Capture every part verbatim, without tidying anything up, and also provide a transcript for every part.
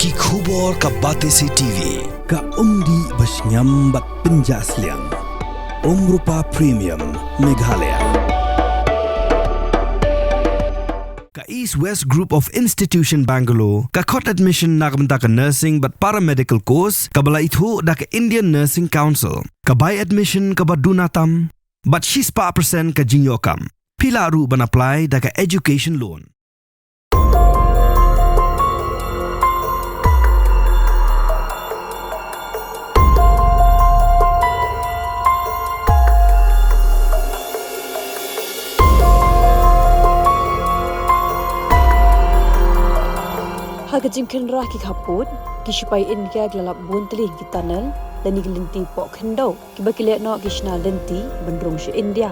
Ki khubor ka Batesi T V, ka umdih bashngiam bad pynjah sliang. Umrupa Premium, Meghalaya. Ka East West Group of Institution Bangalore, ka khot admission na ka bynta ka nursing bad paramedical course, kaba la ithuh da ka Indian Nursing Council, ka bai admission kaba duna tam, bad shispah percent ka jingïoh kam. Phi lah ruh ban apply da ka education loan. Ha ka jingkhynra ki khappud, ki shipai India ki la lap bun tylli ki tunnel, lane ki lynti poh khyndew, kiba ki leh noh ki shna lynti ban rung sha India.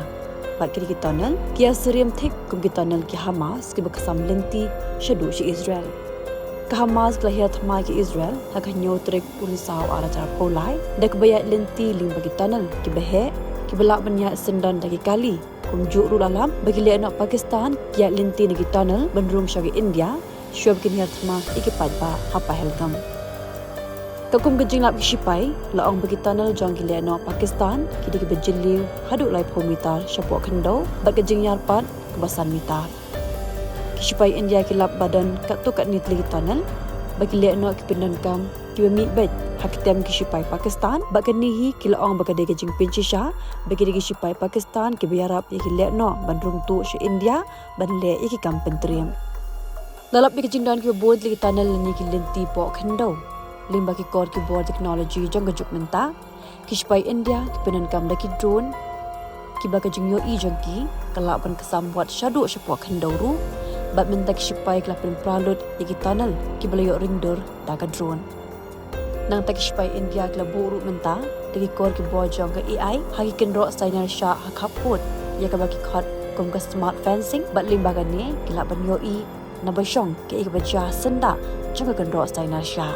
Bad kine ki tunnel ki ïasyriem thik kum ki tunnel ki HIMARS kiba kham lynti shaduh sha Israel. Ka HIMARS ka la hiar thma ïa ka Israel ha ka hynñiew tarik u Risaw ar hajar arphew lai da kaba ïaid lynti lyngba ki tunnel kiba heh, kiba lah ban ïaid syndon da ki kali. Kumjuh ruh la lap ba ki lehnoh Pakistan ki ïaid lynti na ki tunnel ban rung sha ka India, shuwa ba kin hiar thma ïa ki paidbah ha Pahalgam. Katkum ka jinglap ki shipai, la ong ba ki tunnel jong ki lehnoh Pakistan ki dei kiba jylliew haduh laiphew mitar shapoh khyndew bad ka jingïar pat kaba san mitar. Ki shipai India ki lap ba don katto katne tylli ki tunnel ba ki lehnoh ki pyndonkam kiba mih beit ha ktem ki shipai Pakistan, bad kane hi ki la ong ba ka dei ka jingpynshisha ba ki dei ki shipai Pakistan kiba ïarap ïa ki lehnoh ban rung tuh sha India ban leh ïa ki kam pyntriem. La lap ïa ki jingdon kiba bun tylli ki tunnel lane ki lynti poh khyndew. Lyngba ki kor ki bor technology jong ka juk mynta, ki shipai India ki pyndonkam da ki drone, kiba ka jingïohi jong ki ka lah ban kham wat shaduh shapoh khyndew ruh, bad mynta ki shipai ki la pynpra lut ïa ki tunnel kiba la ïoh ring dur da ka drone. Nangta ki shipai India ki la buh ruh mynta da ki kor ki bor jong ka A I ha ki kynroh sainar shah ha khappud, ïa kaba ki khot kum ka smart fencing, bad lyngba kane ki lah ban ïohi na ba shong kaei kaba jia syndah jong ka kynroh sainar shah.